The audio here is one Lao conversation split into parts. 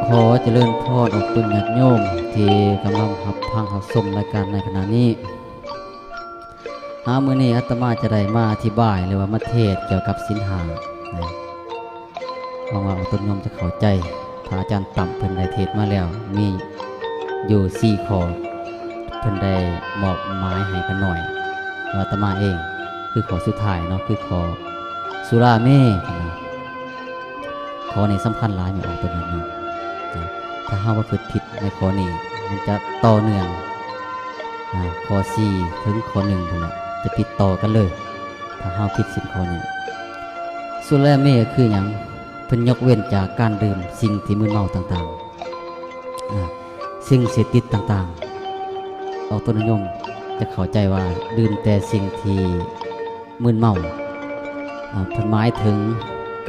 ຂໍຈະເລີນພອນອອກຕົນຍາດໂຍມທີ່ກຳລັງຮັບຟັງຮັບຊົມລາຍການໃນຂະນະນີ້. ຫາມື້ນີ້ອາດຕະມາຈະໄດ້ມາອະທິບາຍ ຫຼືວ່າມາເທດກ່ຽວກັບສິນຫ້ານະ. ຫວັງວ່າອອກຕົນໂຍມຈະເຂົ້າໃຈ. ພະອາຈານຕ່ຳເພິ່ນໄດ້ເທດມາແລ້ວ ມີຢູ່ສີ່ຂໍ້ ເພິ່ນໄດ້ມອບໝາຍໃຫ້ຂ້ານ້ອຍ ແລະອາດຕະມາເອງ ຄືຂໍ້ສຸດທ້າຍເນາະ ຄືຂໍ້ສຸລາເມ ນະ. ຂໍ້ນີ້ສຳຄັນຫຼາຍ ແມ່ອອກຕົນຍາດໂຍມນະ. ຖ້າເຮົາປະພຶດຜິດໃນຂໍ້ນີ້ ມັນຈະຕໍ່ເນື່ອງ ອາ ຂໍ້ສີ່ເຖິງຂໍ້ໜຶ່ງພຸ້ນແຫຼະ ຈະຕິດຕໍ່ກັນເລີຍ ຖ້າເຮົາຜິດສິນຂໍ້ນີ້. ສຸລາເມຄືຫຍັງ? ເພິ່ນຍົກເວັ້ນຈາກການດື່ມສິ່ງທີ່ມຶນເມົາຕ່າງໆ ອາ ສິ່ງເສບຕິດຕ່າງໆ. ອອກຕົນຍາດໂຍມຈະເຂົ້າໃຈວ່າ ດື່ມແຕ່ສິ່ງທີ່ມຶນເມົາ ອາ ເພິ່ນໝາຍເຖິງ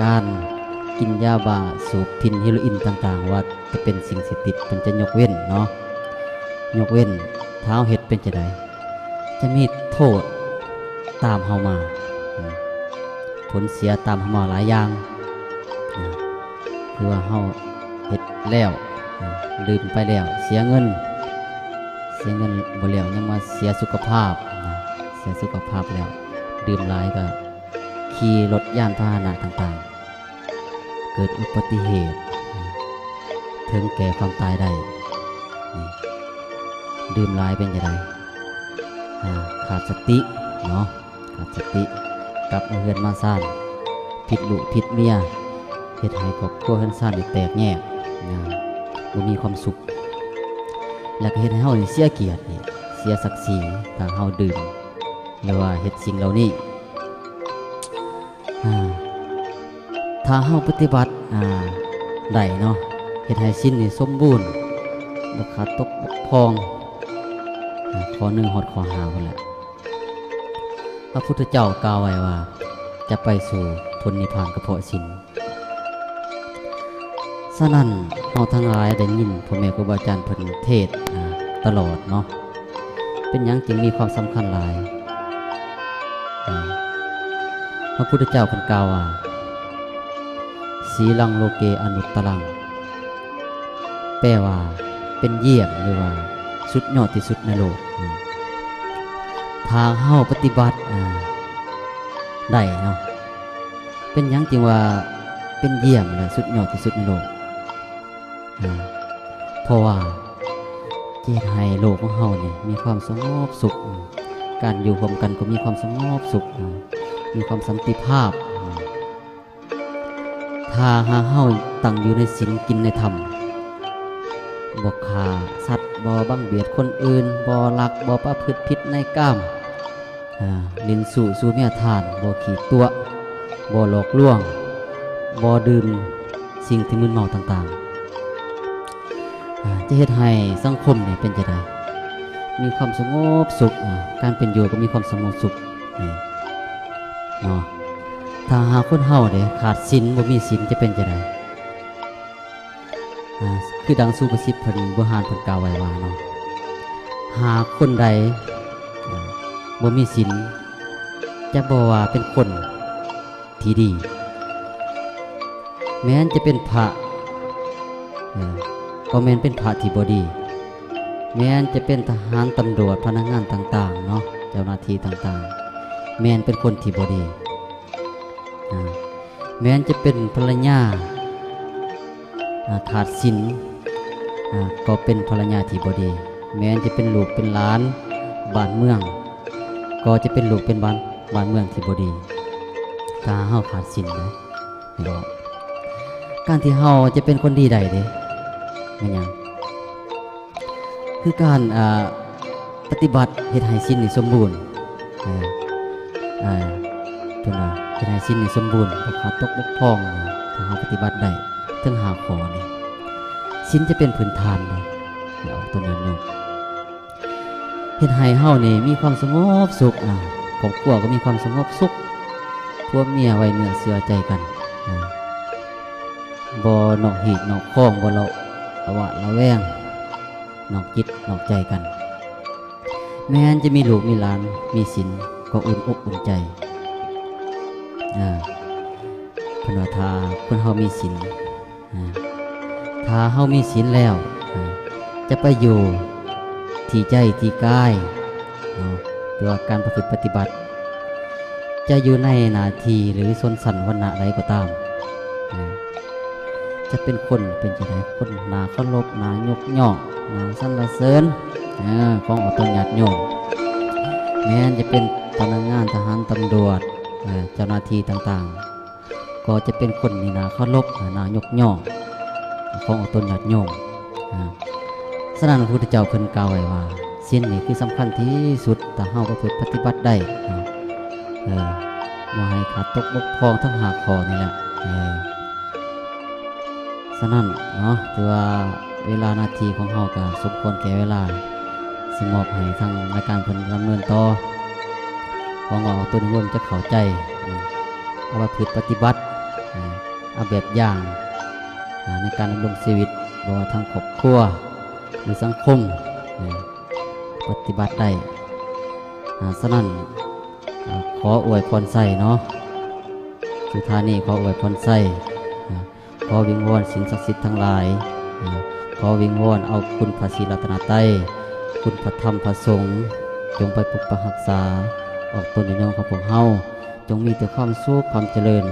ການກິນຢາບ້າ, ສູບຝິ່ນ, ເຮໂຣອິນຕ່າງໆ ວ່າຈະເປັນສິ່ງເສບຕິດ ເພິ່ນຈະຍົກເວັ້ນເນາະ. ຍົກເວັ້ນ ຖ້າເຮົາເຮັດເປັນຈັ່ງໃດ ຈະມີໂທດຕາມເຮົາມາ ອາ ຜົນເສຍຕາມເຮົາມາຫຼາຍຢ່າງ ອາ ຄືວ່າເຮົາເຮັດແລ້ວ ອາ ດື່ມໄປແລ້ວເສຍເງິນ ເສຍເງິນບໍ່ແລ້ວ ຍັງມາເສຍສຸຂະພາບ ອາ ເສຍສຸຂະພາບແລ້ວ ດື່ມຫຼາຍກໍຂີ່ລົດຍານພາຫະນະຕ່າງໆ ເກີດອຸບັດຕິເຫດ ອາ ເຖິງແກ່ຄວາມຕາຍໄດ້. ນີ້ ດື່ມຫຼາຍເປັນຈັ່ງໃດ? ອາ ຂາດສະຕິເນາະ ຂາດສະຕິ ກັບມາເຮືອນມາຊານ ຜິດລູກຜິດເມຍ ເຮັດໃຫ້ຄອບຄົວເຮືອນຊານນີ້ແຕກແຍກນະ ບໍ່ມີຄວາມສຸກ ແລ້ວກໍເຮັດໃຫ້ເຮົານີ້ເສຍກຽດອີກ ເສຍສັກສີ ຖ້າເຮົາດື່ມ ຫຼືວ່າເຮັດສິ່ງເຫຼົ່ານີ້. ອາ ຖ້າເຮົາປະຕິບັດ ອາ ໄດ້ເນາະ ເຮັດໃຫ້ສິນນີ້ສົມບູນ ບໍ່ຂາດຕົກບົກຜ່ອງ ອາ ຂໍ້ໜຶ່ງຮອດຂໍ້ຫ້າພຸ້ນແຫຼະ. ພະພຸດທະເຈົ້າກ່າວໄວ້ວ່າ ຈະໄປສູ່ຜົນນິບພານກໍເພາະສິນ. ສະນັ້ນ ເຮົາທັງຫຼາຍໄດ້ຍິນພໍ່ແມ່ຄູບາອາຈານເພິ່ນເທດ ອາ ຕະຫຼອດເນາະ ເປັນຫຍັງຈຶ່ງມີຄວາມສຳຄັນຫຼາຍ? ອາ ພະພຸດທະເຈົ້າເພິ່ນກ່າວວ່າ ສີລັງໂລເກອະນຸດຕະລັງ ແປວ່າເປັນຢ້ຽມ ຫຼືວ່າສຸດຍອດທີ່ສຸດໃນໂລກ. ອາ ຖ້າເຮົາປະຕິບັດ ອາ ໄດ້ເນາະ ເປັນຫຍັງຈຶ່ງວ່າເປັນຢ້ຽມ ແລະ ສຸດຍອດທີ່ສຸດໃນໂລກ? ອາ ເພາະວ່າຈະເຮັດໃຫ້ໂລກຂອງເຮົານີ້ມີຄວາມສະຫງົບສຸກ ອາ ການຢູ່ຮ່ວມກັນກໍມີຄວາມສະຫງົບສຸກ ອາ ມີຄວາມສັນຕິພາບ. ອາ ຖ້າຫາກເຮົາຕັ້ງຢູ່ໃນສິນ ກິນໃນທຳ ບໍ່ຂ້າສັດ ບໍ່ບັງບຽດຄົນອື່ນ ບໍ່ລັກ ບໍ່ປະພຶດຜິດໃນກາມ ອາ ຫຼິ້ນຊູ້ຊູເມຍທ່ານ ບໍ່ຂີ້ຕົວະ ບໍ່ຫຼອກລວງ ບໍ່ດື່ມສິ່ງທີ່ມຶນເມົາຕ່າງໆ ອາ ຈະເຮັດໃຫ້ສັງຄົມນີ້ເປັນຈັ່ງໃດ? ມີຄວາມສະຫງົບສຸກ ອາ ການເປັນຢູ່ກໍມີຄວາມສະຫງົບສຸກ ນີ້ເນາະ. ຖ້າຫາກຄົນເຮົາເດ ຂາດສິນ ບໍ່ມີສິນ ຈະເປັນຈັ່ງໃດ? ອາ ຄືດັ່ງສຸພາສິດເພິ່ນ ບູຮານເພິ່ນກ່າວໄວ້ວ່າເນາະ ຫາກຄົນໃດ ອາ ບໍ່ມີສິນ ຈະບໍ່ວ່າເປັນຄົນທີ່ດີ ແມ່ນຈະເປັນພະ ເອີ ກໍແມ່ນເປັນພະທີ່ບໍ່ດີ ແມ່ນຈະເປັນທະຫານ ຕຳຫຼວດ ພະນັກງານຕ່າງໆເນາະ ເຈົ້າໜ້າທີ່ຕ່າງໆ ແມ່ນເປັນຄົນທີ່ບໍ່ດີ ອາ ແມ່ນຈະເປັນພັນລະຍາ ອາ ຂາດສິນ ອາ ກໍເປັນພັນລະຍາທີ່ບໍ່ດີ ແມ່ນຈະເປັນລູກເປັນຫຼານບ້ານເມືອງ ກໍຈະເປັນລູກເປັນບ້ານ ບ້ານເມືອງທີ່ບໍ່ດີ ຖ້າເຮົາຂາດສິນນະ. ການທີ່ເຮົາຈະເປັນຄົນດີໄດ້ເດ ແມ່ນຫຍັງ? ຄືການ ອາ ປະຕິບັດເຮັດໃຫ້ສິນນີ້ສົມບູນ ເອີ ເອີ ເພິ່ນວ່າເຮັດໃຫ້ສິນນີ້ສົມບູນ ບໍ່ຂາດຕົກບົກຜ່ອງ. ຖ້າເຮົາປະຕິບັດໄດ້ເຖິງຫ້າຂໍ້ນີ້ ສິນຈະເປັນພື້ນຖານເດ້ ໃຫ້ອອກຕົນຍາດໂຍມ ເຮັດໃຫ້ເຮົານີ້ມີຄວາມສະຫງົບສຸກ ອາ ຄອບຄົວກໍມີຄວາມສະຫງົບສຸກ ຜົວເມຍໄວ້ເນື້ອເຊື່ອໃຈກັນ ອາ ບໍ່ນອກຮີດນອກຄອງ ບໍ່ລະ ລະຫວາດລະແວງ ນອກຈິດນອກໃຈກັນ ແມ່ນຈະມີລູກມີຫຼານ ມີສິນກໍອຸ່ນອົກອຸ່ນໃຈ. ອາ ເພິ່ນວ່າຖ້າຄົນເຮົາມີສິນ ອາ ຖ້າເຮົາມີສິນແລ້ວ ຈະໄປຢູ່ທີ່ໃຈທີ່ກາຍເນາະ ຫຼືວ່າການປະພຶດປະຕິບັດ ຈະຢູ່ໃນໜ້າທີ່ ຫຼື ຊົນຊັ້ນວັນນະໃດກໍຕາມ ຈະເປັນຄົນເປັນຈັ່ງໃດ ຄົນໜ້າເຄົາລົບ ໜ້າຍົກຍ້ອງ ໜ້າສັນລະເສີນ ເອີ ຂອງອອກຕົນຍາດໂຍມ ແມ່ນຈະເປັນພະນັກງານທະຫານຕຳຫຼວດ ເອີ ເຈົ້າໜ້າທີ່ຕ່າງໆ ກໍຈະເປັນຄົນທີ່ໜ້າເຄົາລົບ ໜ້າຍົກຍ້ອງຂອງອອກຕົນຍາດໂຍມ. ອາ ສະນັ້ນ ພະພຸດທະເຈົ້າເພິ່ນກ່າວໄວ້ວ່າ ສິນນີ້ຄືສຳຄັນທີ່ສຸດ ຖ້າເຮົາປະພຶດປະຕິບັດໄດ້ ອາ ເອີ ບໍ່ໃຫ້ຂາດຕົກບົກຜ່ອງທັງຫ້າຂໍ້ນີ້ແຫຼະ ເອີ. ສະນັ້ນເນາະ ຖືວ່າເວລາໜ້າທີ່ຂອງເຮົາກໍສົມຄວນແກ່ເວລາ ຊິມອບໃຫ້ທາງລາຍການເພິ່ນດຳເນີນຕໍ່. ຫວັງວ່າອອກຕົນຍາດໂຍມຈະເຂົ້າໃຈ ເອົາປະພຶດປະຕິບັດ ເອົາແບບຢ່າງ ໃນການດຳລົງຊີວິດ ບໍ່ວ່າທາງຄອບຄົວ ຫຼື ສັງຄົມ ປະຕິບັດໄດ້. ສະນັ້ນ ຂໍອວຍພອນໄຊເນາະ ສຸດທ້າຍນີ້ຂໍອວຍພອນໄຊ ຂໍວິງວອນສິ່ງສັກສິດທັງຫຼາຍ ຂໍວິງວອນເອົາຄຸນພະສີລັດຕະນະໄຕ ຄຸນພະທຳພະສົງ ຈົ່ງໄປປົກປັກຮັກສາອອກຕົນຍາດໂຍມຂອງພວກເຮົາ ຈົ່ງມີແຕ່ຄວາມສຸກຄວາມຈະເລີນ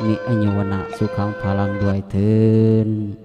ມີອາຍຸວັນນະສຸຂັງພະລັງດ້ວຍເທີ້ນ.